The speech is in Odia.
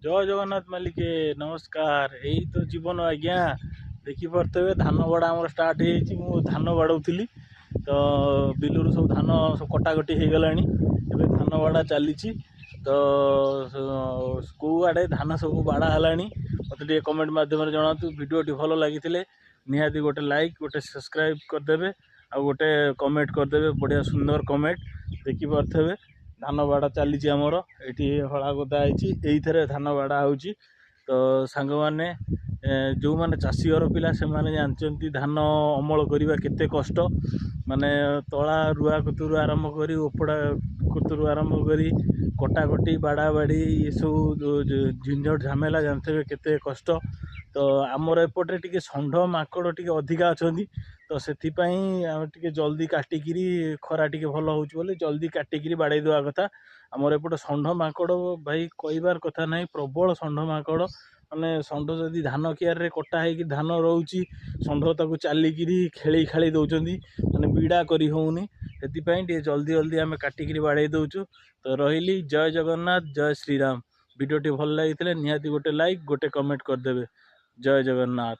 ଜୟ ଜଗନ୍ନାଥ ମାଲିକେ, ନମସ୍କାର। ଏଇ ତ ଜୀବନ ଆଜ୍ଞା। ଦେଖିପାରୁଥିବେ, ଧାନ ବାଡ଼ା ଆମର ଷ୍ଟାର୍ଟ ହେଇଯାଇଛି। ମୁଁ ଧାନ ବାଡ଼ଉଥିଲି ତ, ବିଲରୁ ସବୁ ଧାନ ସବୁ କଟାକଟି ହେଇଗଲାଣି। ଏବେ ଧାନ ବାଡ଼ା ଚାଲିଛି। ତ କେଉଁ ଆଡ଼େ ଧାନ ସବୁ ବାଡ଼ା ହେଲାଣି, ମୋତେ ଟିକେ କମେଣ୍ଟ ମାଧ୍ୟମରେ ଜଣାନ୍ତୁ। ଭିଡ଼ିଓଟି ଭଲ ଲାଗିଥିଲେ ନିହାତି ଗୋଟେ ଲାଇକ୍, ଗୋଟେ ସବସ୍କ୍ରାଇବ୍ କରିଦେବେ ଆଉ ଗୋଟେ କମେଣ୍ଟ କରିଦେବେ, ବଢ଼ିଆ ସୁନ୍ଦର କମେଣ୍ଟ। ଦେଖିପାରୁଥିବେ, ଧାନ ବାଡ଼ା ଚାଲିଛି ଆମର। ଏଇଠି ହଳା ଗଦା ହେଇଛି, ଏଇଥିରେ ଧାନ ବାଡ଼ା ହେଉଛି। ତ ସାଙ୍ଗମାନେ, ଯେଉଁମାନେ ଚାଷୀ ଘର ପିଲା, ସେମାନେ ଜାଣିଛନ୍ତି ଧାନ ଅମଳ କରିବା କେତେ କଷ୍ଟ। ମାନେ ତଳା ରୁଆ କତୁରୁ ଆରମ୍ଭ କରି, ଓପଡ଼ା କତୁରୁ ଆରମ୍ଭ କରି, କଟାକଟି, ବାଡ଼ା ବାଡ଼ି, ଏସବୁ ଝିଞ୍ଝଟ ଝାମେଲା ଜାଣିଥିବେ କେତେ କଷ୍ଟ। ତ ଆମର ଏପଟରେ ଟିକେ ଷଣ୍ଢ ମାଙ୍କଡ଼ ଟିକେ ଅଧିକା ଅଛନ୍ତି, ତ ସେଥିପାଇଁ ଆମେ ଟିକେ ଜଲ୍ଦି କାଟିକିରି, ଖରା ଟିକେ ଭଲ ହେଉଛି ବୋଲି ଜଲ୍ଦି କାଟିକିରି ବାଡ଼େଇ ଦେବା କଥା। ଆମର ଏପଟେ ଷଣ୍ଢ ମାଙ୍କଡ଼ ଭାଇ, କହିବାର କଥା ନାହିଁ, ପ୍ରବଳ ଷଣ୍ଢ ମାଙ୍କଡ଼। ମାନେ ଷଣ୍ଢ ଯଦି ଧାନ କିଆରରେ କଟା ହେଇକି ଧାନ ରହୁଛି, ଷଣ୍ଢ ତାକୁ ଚାଲିକିରି ଖେଳେଇ ଖେଳେଇ ଦେଉଛନ୍ତି, ମାନେ ବିଡ଼ା କରି ହେଉନି। ସେଥିପାଇଁ ଟିକେ ଜଲ୍ଦି ଜଲ୍ଦି ଆମେ କାଟିକିରି ବାଡ଼େଇ ଦେଉଛୁ। ତ ରହିଲି, ଜୟ ଜଗନ୍ନାଥ, ଜୟ ଶ୍ରୀରାମ। ଭିଡ଼ିଓଟି ଭଲ ଲାଗିଥିଲେ ନିହାତି ଗୋଟେ ଲାଇକ୍, ଗୋଟେ କମେଣ୍ଟ କରିଦେବେ। ଜୟ ଜଗନ୍ନାଥ।